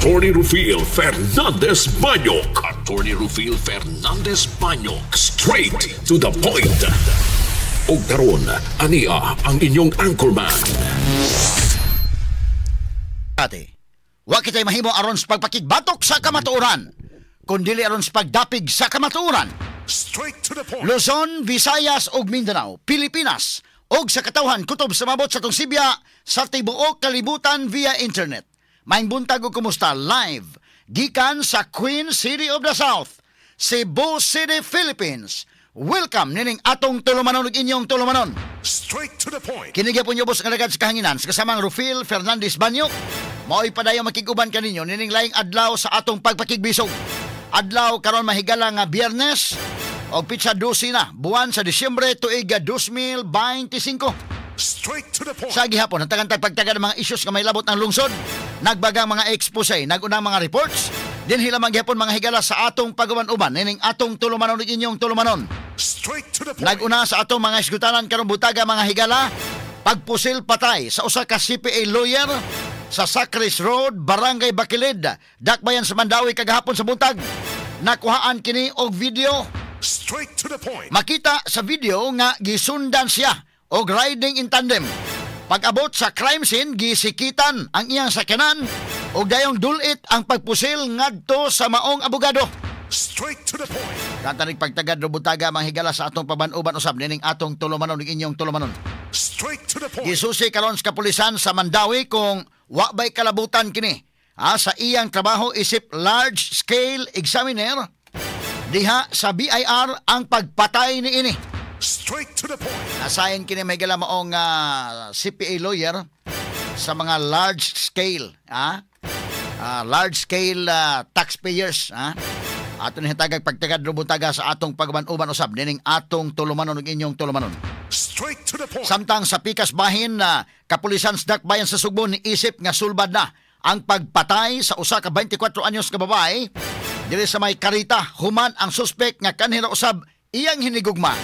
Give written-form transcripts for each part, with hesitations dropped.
Attorney Rufil Fernandez Banyok. Attorney Rufil Fernandez Banyok. Straight to the point. Og karon, ania ang inyong anchorman. Ate, wa kitay mahimo aron sa pagpakigbatok sa kamatuoran, kundili aron sa pagdapig sa kamatuoran. Straight to the point. Luzon, Visayas ug Mindanao, Pilipinas ug sa katawhan kutob sa mabot sa atong sibya sa tibuok kalibutan via internet. Maayong buntag ug kumusta live gikan sa Queen City of the South, Cebu City, Philippines. Welcome nining atong tulumanon ug inyong tulumanon. Straight to the point. Kini gyapon ubos nga alagad sa kahanginan sa kasamang Rufil Fernandez Banyo. Mao'y padayon makig-uban kaninyo nining laing adlaw sa atong pagpakigbisog. Adlaw karon, mahigala, nga Biyernes og petsa 12 na buwan sa Disyembre tuig 2025. Straight to the point. Sa gihapon, hatagan tag pagtaga ng mga issues nga may labot ng lungsod. Nagbagang mga expose, nagunang mga reports. Dinhi lamang gihapon, mga higala, sa atong pag-uban-uban nining atong tulumanon ug inyong tulumanon. Straight to the point. Naguna sa atong mga isgutanan karong butaga, mga higala, pagpusil patay sa usa ka CPA lawyer sa Sacris Road, Barangay Bakilid, Dakbayan sa Mandaue kagahapon sa buntag. Nakuhaan kini og video. Straight to the point. Makita sa video nga gisundan siya og riding in tandem. Pag-abot sa crime scene, gisikitan ang iyang sakyanan og dayong dulit ang pagpusil ngadto sa maong abogado. Straight to the point. Katanig pagtagad butaga, mga higala, sa atong paban-uban usab nining atong tulumanon ug inyong tulumanon. Straight to the point. Gisusi karon sa kapulisan sa Mandaue kung wa bay kalabutan kini sa iyang trabaho isip large scale examiner diha sa BIR ang pagpatay ni ini. Straight to the point. Asayin kini may gala maong CPA lawyer sa mga large scale large scale taxpayers. Ato ni hatagag pagtagad butaga sa atong pagban-uban usab nining atong tulumanon ug inyong tulumanon. Straight to the point. Samtang sa pikas bahin na kapulisan sa Dakbayan sa Sugbo niisip nga sulbad na ang pagpatay sa usa ka 24 anyos ka babae diri sa may Karita human ang suspect nga kanhi ra usab iyang hinigugma,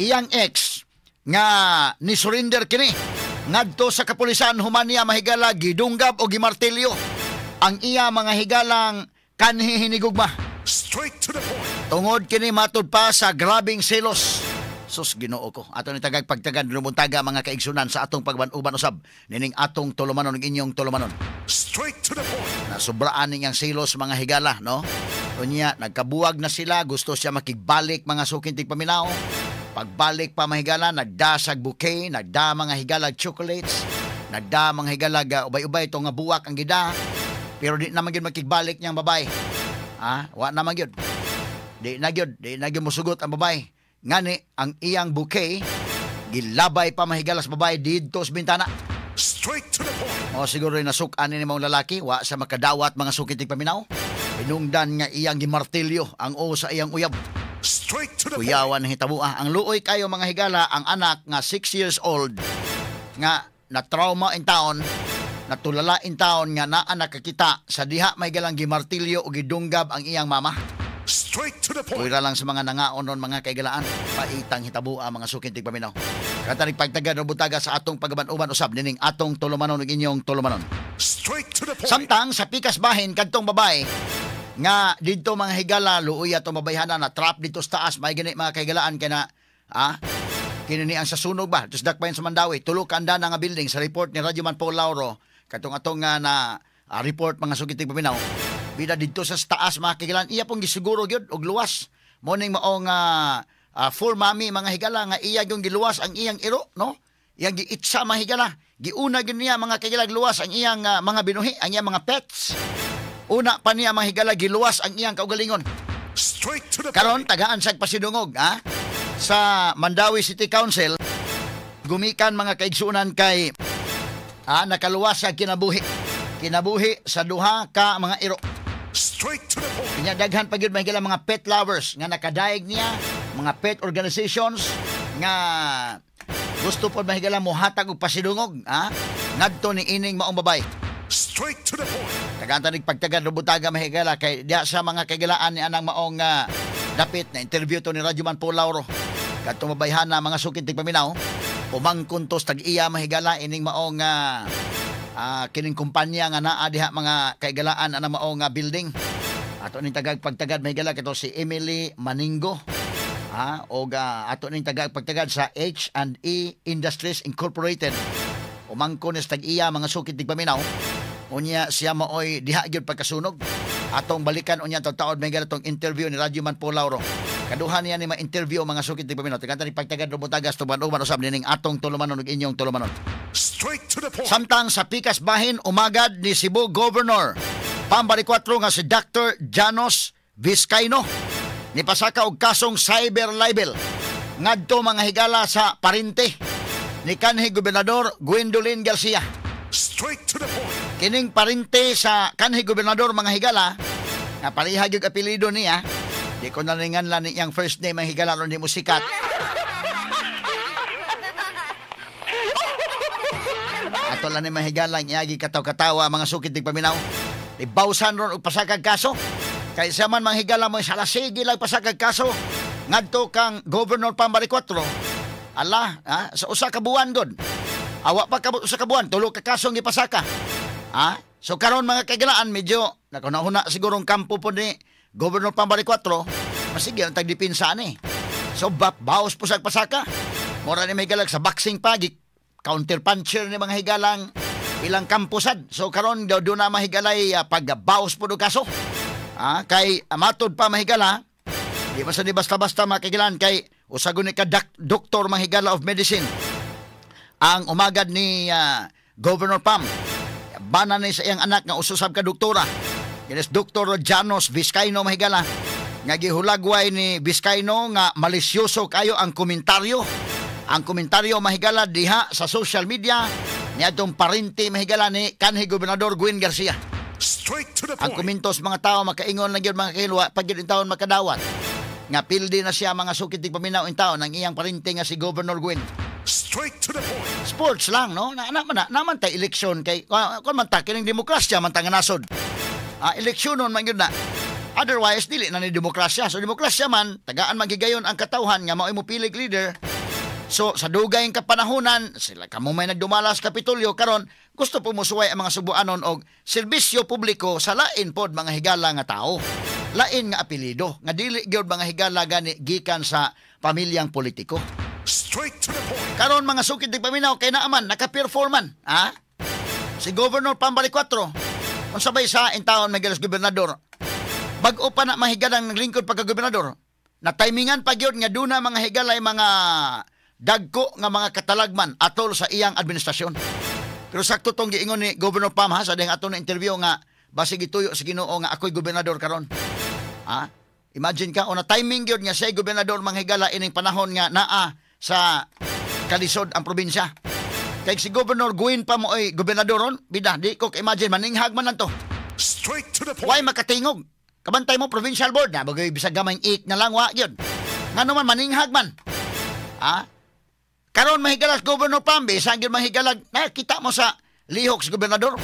iyang ex, nga ni surrender kini ngadto sa kapulisan human niya, mahigala, gidunggab o gimartilyo ang iya, mga higalang, kanhi hinigugma. Straight to the point. Tungod kini matud pa sa grabing selos. Sus, Ginoo ko. Ato ni tagag pagtagad rumuntaga, mga kaigsunan, sa atong pagban-uban usab nining atong tulumanon ug inyong tulumanon. Straight to the point. Nasubraan niyang selos, mga higala, no? Unya, nagkabuwag na sila, gusto siya makigbalik, mga suking tigpaminaw. Pagbalik pa, mahigala, nagdasag bouquet, nagda, mga higalag, chocolates, nagda, mga higalag, ubay-ubay ito nga buwak ang gida. Pero di naman gyud makigbalik niyang babae. Ah, wa naman gyud. Di na gyud musugot ang babae. Ngani, ang iyang bouquet, gilabay pa, mahigala, sa babae didto sa bintana. Straight to the point. O siguro nasuk-an ni maong lalaki, wa sa makadawat, mga suking tigpaminaw. Hinungdan nga iyang gimartilyo ang o sa iyang uyab. Straight to the point. Kuyawan ng hitabo ah. Ang luoy kayo, mga higala, ang anak nga 6 years old nga na trauma in town, natulala in town nga naa nakakita sa diha may galang gimartilyo o gidunggab ang iyang mama. Straight to the point. Pwera lang sa mga nangaon ron, mga kaigalaan, paitang hitabo ang mga suking tigpaminaw. Katanig pagtagad o butaga sa atong pagaban-uban usab nining atong tulumanon ug inyong tulumanon. Straight to the point. Samtang sa pikas bahin, kadtong babae nga didto, mga higala, luoy atong babayhana na trap dito sa taas may gani, mga kahigalaan, kay na kini ni ang sa sunog ba tos Dakbayan sa Mandaue, tulo ka andana nga building sa report ni Radyoman Paul Lauro katong atong nga na report, mga suking tigpaminaw. Bida didto sa taas, mga kahigalaan, iya pong gisiguro gyud og luwas morning maong full mami, mga higala, nga iya gyud giluwas ang iyang iro, no? Iyang giitsa, mga higala, giuna gyud niya, mga kahigalaan, luwas ang iyang mga binuhi, ang iyang mga pets. Una pa niya, mga higala, giluwas ang iyang kaugalingon. Straight to the Karon point. Tagaan sa pasidungog sa Mandaue City Council gumikan, mga kaigsunan, kay nakaluwas sa kinabuhi. Kinabuhi sa duha ka mga iro. Straight to the point. Kanya daghan pa gyud, mga higala, mga pet lovers nga nakadaig niya, mga pet organizations nga gusto pod, mahigala, mohatag og pasidungog ngadto ni ining maong babae. Straight to the point. Tagantanig pagtagad rubutaga, mahigala, kay diya sa mga kaigalaan ni anang maong dapit na interview to ni Radyoman Paul Lauro. Kadtong mabayhana, mga suking tigpaminaw, umangkon tos tag-iya, mahigala, ining maong Kining kumpanya nga naa diha, mga kaigalaan, ana mao nga building. Ato ning tagag pagtagad, mga higala, kato si Emily Maningo. Og ato ning tagag pagtagad sa H&E Industries Incorporated. Umangko ni sa tag-iya, mga sukit tigpaminaw. Unya siya maoy diha gyud pagkasunog. Atong balikan unya taod, mga higala, tong interview ni Radyo Man Paul Lauro. Kaduha niya ni ma-interview, mga sukit tigpaminaw. Tagatan ni pagtagad Robutagas tuban-uban usab nining atong tulumanon ug inyong tulumanon. Straight to the point. Samtang sa pikas bahin, umagad ni Cebu Governor Pam Baricuatro nga si Dr. Janos Vizcaino nipasaka og kasong cyber libel ngadto, mga higala, sa parente ni kanhi Gobernador Gwendolyn Garcia. Straight to the point. Kining parente sa kanhi gobernador, mga higala, nga pareha gyud apelyido niya. Di ko nalingan lang iyang first name, mga higala, aron di mo sikat. Ato lang ni mga higala ang iyagi kataw-katawa, mga sukit tigpaminaw. Ibawsan ron og pasakag kaso. Kay siya man, mga higala, mo salasigi lang pasakag kaso ngadto kang Governor Pam Baricuatro. Ala, ha? Sa usa ka buwan god. Awa pa kabot usa ka buwan, tulo ka kasong gipasaka. Ha? So karon, mga kaigalaan, medyo nakunahuna siguro ang kampo po ni Governor Pam Baricuatro, masige ang tagdipinsa ni. So baos po sa pasaka. Mura ni may galag sa boxing pa, counter puncher ni mga higalang ilang kamposad. So karon daw doon na mahigalay pagbaos po do kaso. Kay matod pa, mahigala, di ba sa di basta-basta, mga kaigalaan, kay usagon ni ka doktor, mga higala, of medicine ang umagad ni Governor Pam. Bana ni sa iyang anak nga ususab ka doktora. Yes, Dr. Janos Vizcaino, mahigala. Nga gihulagway ni Vizcaino nga malisyoso kayo ang komentaryo. Ang komentaryo, mahigala, diha sa social media niadtong parente, mahigala, ni kanhi Gobernador Gwen Garcia. Straight to the Ang point. komento sa mga tao makaingon lang yun, mga kahilwa pag yun taon makadawat. Nga pildi na siya, mga sukit paminaw, in taon ang iyang parente nga si Governor Gwen. Straight to the point. Sports lang, no? Na, naman tay eleksyon kay kung man ta kining demokrasya man ta nga nasod. Eleksyonon man gyud na. Otherwise dili na ni demokrasya. So demokrasya man, tagaan magigayon ang katawhan nga mao'y mopilig leader. So sa dugay nga kapanahonan, sila kamo may nagdumala sa Kapitolyo karon gusto po musuway ang mga Subuanon og serbisyo publiko sa lain pod, mga higala, nga tao. Lain nga apelyido nga dili gyud, mga higala, gani gikan sa pamilyang politiko. Straight to the point. Karon, mga sukid di paminaw, kay naaman naka-perform man, ha? Si Governor Pam Baricuatro. Unsa bay sa intawon may galas gobernador? Bag-o pa na mahigalang naglingkod pagka gobernador. Na timingan pa gyud nga duna, mga higalay, mga dagko nga mga katalagman atol sa iyang administrasyon. Pero sakto tong giingon ni Governor Pam, ha, sa dihang ato na interview nga basig gituyo sa Ginoo nga ako'y gobernador karon. Ha? Imagine ka, o na timing gyud nga siya gobernador, mga higala, ining panahon nga naa sa kalisod ang probinsya. Kay si Governor Gwen pa mo ay gobernador ron, bida, di ko imagine maninghag man lang to. Straight to the point. Why makatingog? Kabantay mo provincial board na bagay bisag gamay ik na lang wa gyud. Ngano man maninghag man? Ha? Karon mahigalag Governor Pam, bisan gyud mahigalag na kita mo sa lihok sa gobernador.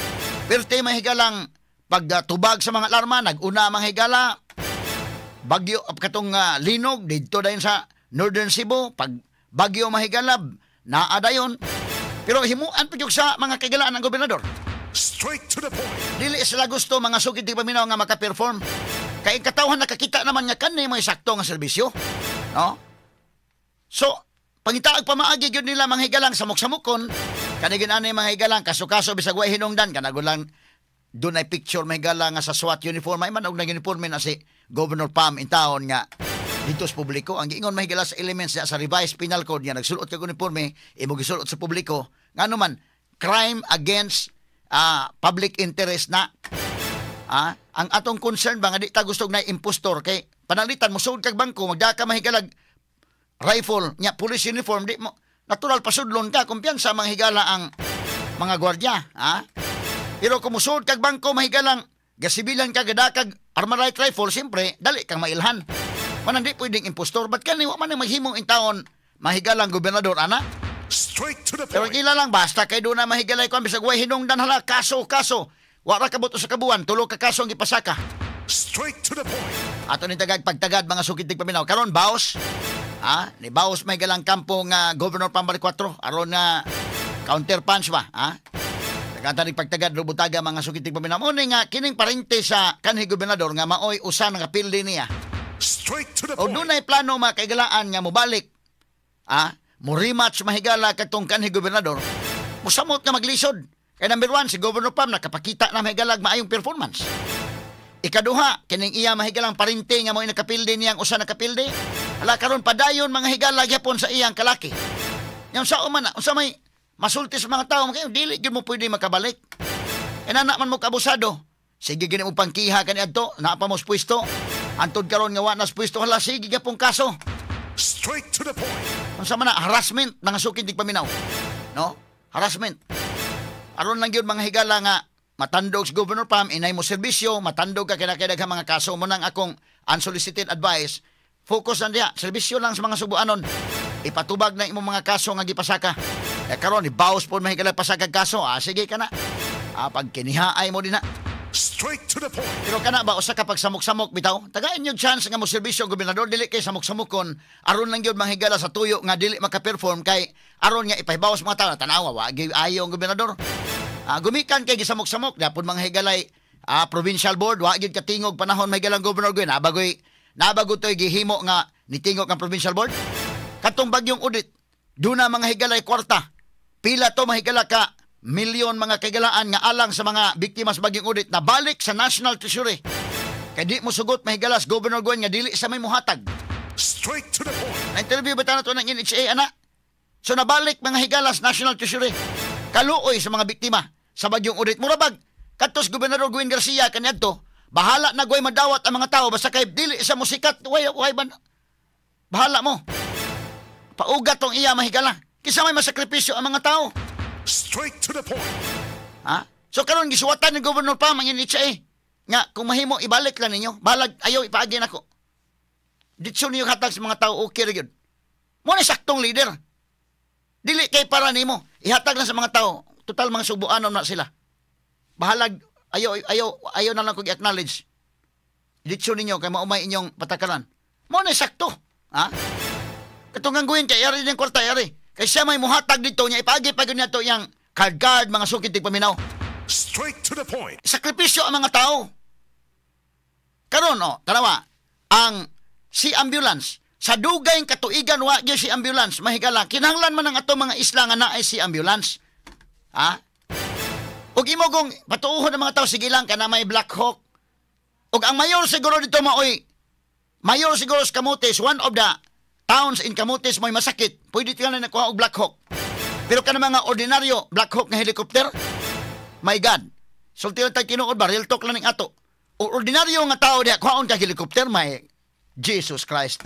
Perti mahigalang pagtubag sa mga alarma, nag-una mga higala bagyo katong linog didto dayon sa Northern Cebu, pag bagyo mahigalab naa dayon. Pero himuan pa gyud sa mga kaigalaan ng gobernador. Straight to the point. Dili sila gusto, mga sukid di paminaw, nga maka-perform. Kay ang katawhan nakakita naman nga kanay may sakto nga serbisyo. No? So, pangitaag pamaagi gyud nila, mga higalang, samok-samokon kani gyud ani, mga higalang, kaso-kaso bisag way hinungdan kana lang doon ay picture, mga higala, nga sa SWAT uniform ay man og nag uniforme na si Governor Pam in taon nga dito sa publiko. Ang giingon, mahigala, sa elements niya sa revised penal code nga nagsulot kag uniforme imo gisulot sa publiko, ngano man crime against public interest na. Ang atong concern ba nga di ta gusto na impostor kay panalitan mo sugod kag bangko, magdaka mahigalag rifle nya police uniform, di mo natural pasudlon ka, kumpiyansa mga higala ang mga gwardiya, ha? Pero kung musulod kag bangko, mahigalang, gasibilan ka, gadakag armalite rifle, siyempre dali kang mailhan man, di pwedeng impostor. Ba't kani wa man ang maghimong in taon mahigalang gobernador ana? Straight to the Pero point. gila lang basta kay doon na mahigalay ko bisag way hinungdan, hala, kaso kaso. Wa ra kabot sa kabuan, tulo ka kaso ang gipasaka. Straight to the point. Ato ni tagag pagtagad, mga sukid paminaw. Karon baos. Ni baos may galang kampo nga Governor Pam Baricuatro aron na counter punch ba, ha? Daghan ni pagtagad rubutaga, mga suki tigpaminaw. Mao ni nga kining parente sa kanhi gobernador nga maoy usa nga kapildi niya. Straight to the O point. Dunay plano, mga kaigalaan, nga mobalik. Ah, mo rematch, mahigala, katong kanhi gobernador. Musamot nga maglisod. Kay number one, si Governor Pam nakapakita na, mahigalag, maayong performance. Ikaduha, kining iya, mahigalang, parente nga mo nakapildi niyang usa nakapildi. Hala, karon padayon, mga higala, gyapon sa iyang kalaki. Yang sa man na, unsa may masulti sa mga tao, kayo dili gyud mo pwede makabalik. Inana man mo kabusado. Sige gini mo pangkiha kani adto, naa pa mo sa pwesto. Antod karon nga wa na sa pwesto, hala, sige gyapon kaso. Straight to the point. Unsa man na harassment, mga suki tigpaminaw? No? Harassment. Aron lang gyud, mga higala, nga matandog si Governor Pam, inay mo serbisyo, matandog ka kay mga kaso mo. Nang akong unsolicited advice, focus lang diha, serbisyo lang sa mga Subuanon. Ipatubag na imong mga kaso nga gipasaka. Eh karon ibawas po, mahigala, pasaka kaso, ah, sige ka na. Ah, pag kinihaay mo din na. Straight to the point. Pero kana ba usa ka pagsamok-samok bitaw? Tagaan yung chance nga mo serbisyo ang gobernador, dili kay samok-samokon aron lang gyud, manghigala, sa tuyo nga dili maka-perform kay aron nga ipahibaw sa mga tao, tanawa, wa gyud ayo ang gobernador. Ah, gumikan kay gisamok-samok dapon, mga higalay, ah, provincial board wa gyud katingog panahon, mahigalang, Governor Gwen. Nabagoy nabago toy gihimo nga nitingog ang provincial board katong bagyong Odette. Duna, mga higalay, kwarta. Pila to, mahigala, ka milyon, mga kaigalaan, nga alang sa mga biktima sa bagyong Odette na balik sa National Treasury. Kay di mo sugot, mahigalas, Governor Gwen nga dili sa may muhatag. Straight to the point. Na-interview ba na to ng NHA ana? So nabalik, mga higalas, National Treasury. Kaluoy sa mga biktima sa bagyong Odette. Murabag katos Gobernador Gwen Garcia kaniadto, bahala na gway madawat ang mga tao basta kay dili sa musikat, way way ban bahala mo. Paugat tong iya, mahigala. Kisa may masakripisyo ang mga tao. Straight to the point. Ha? So karon gisuwatan ni Governor Pam ang NHA nga kung mahimo ibalik lang ninyo, balag ayaw ipaagi nako. Ditso niyo hatag sa mga tao, okay ra gyud. Mo ni saktong leader. Dili kay para nimo, ihatag lang sa mga tao. Total mga Subuanon na sila. Bahalag ayaw ayaw ayaw na lang kog i-acknowledge. Ditso ninyo kay maumay inyong patakaran. Mo ni sakto. Ha? Katong gawin kay yari din kwarta yari. Kay siya may muhatag dito niya ipaagi pa gyud niya to yang card card, mga suki tigpaminaw. Straight to the point. Sakripisyo ang mga tao. Karon oh, tanawa, ang sea ambulance sa dugay katuigan wa gyud sea ambulance, mahigala. Kinahanglan man ang ato mga isla nga naay sea ambulance. Ha? Ug imo kung patuohon ang mga tao, sige lang kana may Black Hawk. Ug ang mayor siguro dito maoy mayor siguro sa Camotes, one of the towns in Camotes, may masakit, pwede ka na nakuha og Black Hawk. Pero kana mga ordinaryo, Black Hawk nga helicopter, my God. Sulti lang tayo tinuod ba, real talk lang ning ato. O ordinaryo nga tao diha, kuhaon ka helicopter, my Jesus Christ.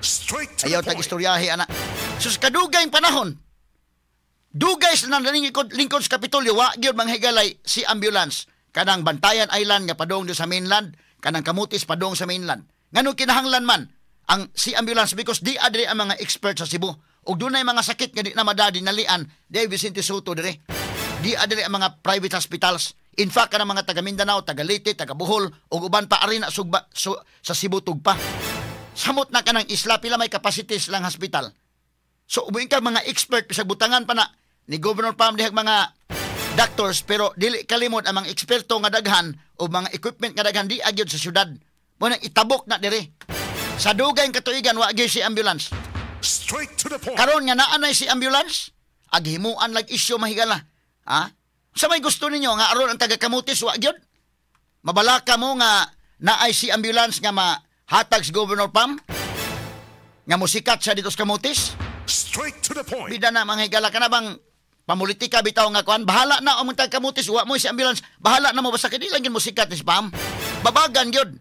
Straight to Ayaw the tag point. Istoryahe ana. So sa kadugay panahon, dugay sa nanlingkod lingkod sa Kapitolyo, wa gyud manghigalay sea ambulance kanang Bantayan Island nga padong do sa mainland, kanang Camotes padong sa mainland. Ngano kinahanglan man ang sea ambulance? Because di adri ang mga expert sa Cebu. Ug dunay mga sakit nga di na madadi nalian, di Vicente Soto dire. Di adri ang mga private hospitals. In fact, kanang mga taga Mindanao, taga Leyte, taga Bohol ug uban pa ari na sugba su, sa Cebu tugpa. Samot na kanang isla, pila may capacities lang hospital. So umuin ka mga expert bisag butangan pa na ni Governor Pam dihag mga doctors, pero dili kalimod ang mga eksperto nga daghan o mga equipment nga daghan di agyod sa syudad. Mo nang itabok na dire. Sa dugay katuigan wa gyud sea ambulance. Straight to the point. Karon nga naa nay sea ambulance, aghimuan lag isyu, mahigala. Ha? Sa may gusto ninyo nga aron ang taga Camotes wa gyud? Mabalaka mo nga naay sea ambulance nga mahatag si Governor Pam? Nga musikat siya dito sa Camotes? Straight to the point. Bida na, mga higala, ka na bang pamulitika bitaw nga kuan, bahala na ang mga taga Camotes, wa mo sea ambulance, bahala na mo basta kay di lang gyud musikat ni si Pam. Babagan gyud.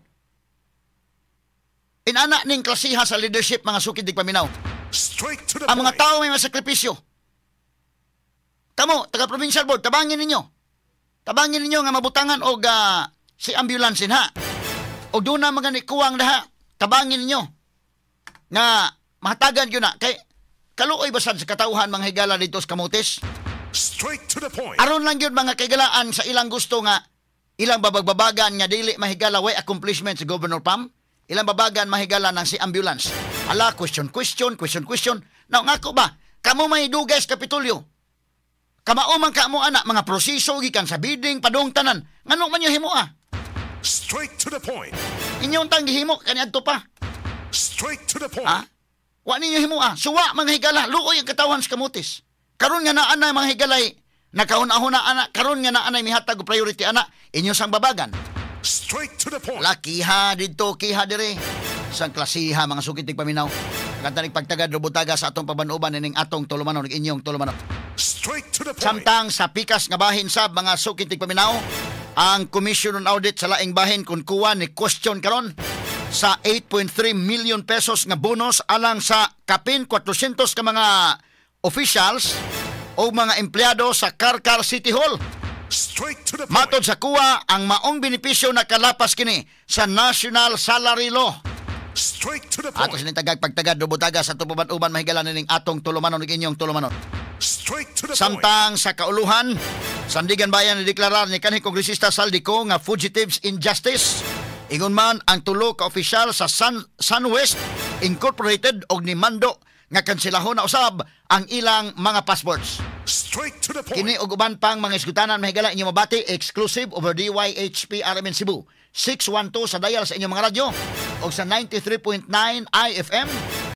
Inana ning klasiha sa leadership, mga suki tigpaminaw. Straight to the Ang mga point. tao may masakripisyo. Kamo, taga provincial board, tabangin ninyo. Tabangin ninyo nga mabutangan og sea ambulance ha. Og doon na mga nikuwang daha, tabangin ninyo nga mahatagan yun na. Kay kaluoy basan sa katauhan, mga higala, dito sa Camotes. Straight to the point. Aron lang yun, mga kaigalaan, sa ilang gusto nga ilang babagbabagan nga dili, mahigala, way accomplishment si Governor Pam. Ilang babagan, mahigala, ng sea ambulance. Ala, question, question, question, question. Now, ngako ba, kamo may dugay sa Kapitolyo. Kamao man ka mo ana mga proseso gikan sa bidding padung tanan. Ngano man nyo himoa? Straight to the point. Inyong tang gihimo kaniadto pa. Straight to the point. Ha? Wa ninyo himoa. Suwa, mga higala, luoy ang katawan sa Camotes. Karon nga naa na, mga higalay, nakauna-huna ana, karon nga naa nay mihatag og priority ana, inyo sang babagan. Straight to the point. Wala kiha didto, kiha dire. Sang klasiha, mga suki tigpaminaw. Kanta pagtagad rubutaga sa atong pabanuban ining atong tulumanon, inyong tulumanon. Straight to the point. Samtang sa pikas nga bahin sab, mga suki tigpaminaw, ang Commission on Audit sa laing bahin kung kuha ni question karon sa 8.3 million pesos nga bonus alang sa kapin 400 ka mga officials o mga empleyado sa Carcar City Hall. Straight to the point. Matod sa kuwa, ang maong benepisyo nakalapas kini sa National Salary Law. Straight to the Ato point. sining tagag pagtagad rubutaga sa tupaban-uban, mahigala nining atong tulumanon ug inyong tulumanon. Straight to the point. Samtang sa kauluhan, Sandiganbayan ni deklarar ni kanhi Kongresista Zaldy Co nga fugitives in justice. Ingon man ang tulo ka opisyal sa SunWest Incorporated og ni mando nga kanselahon na usab ang ilang mga passports. Straight to the point. Kini og uban pang mga isgutanan, mahigala, inyong mabati exclusive over DYHP RMN Cebu 612 sa dial sa inyong mga radyo o sa 93.9 IFM.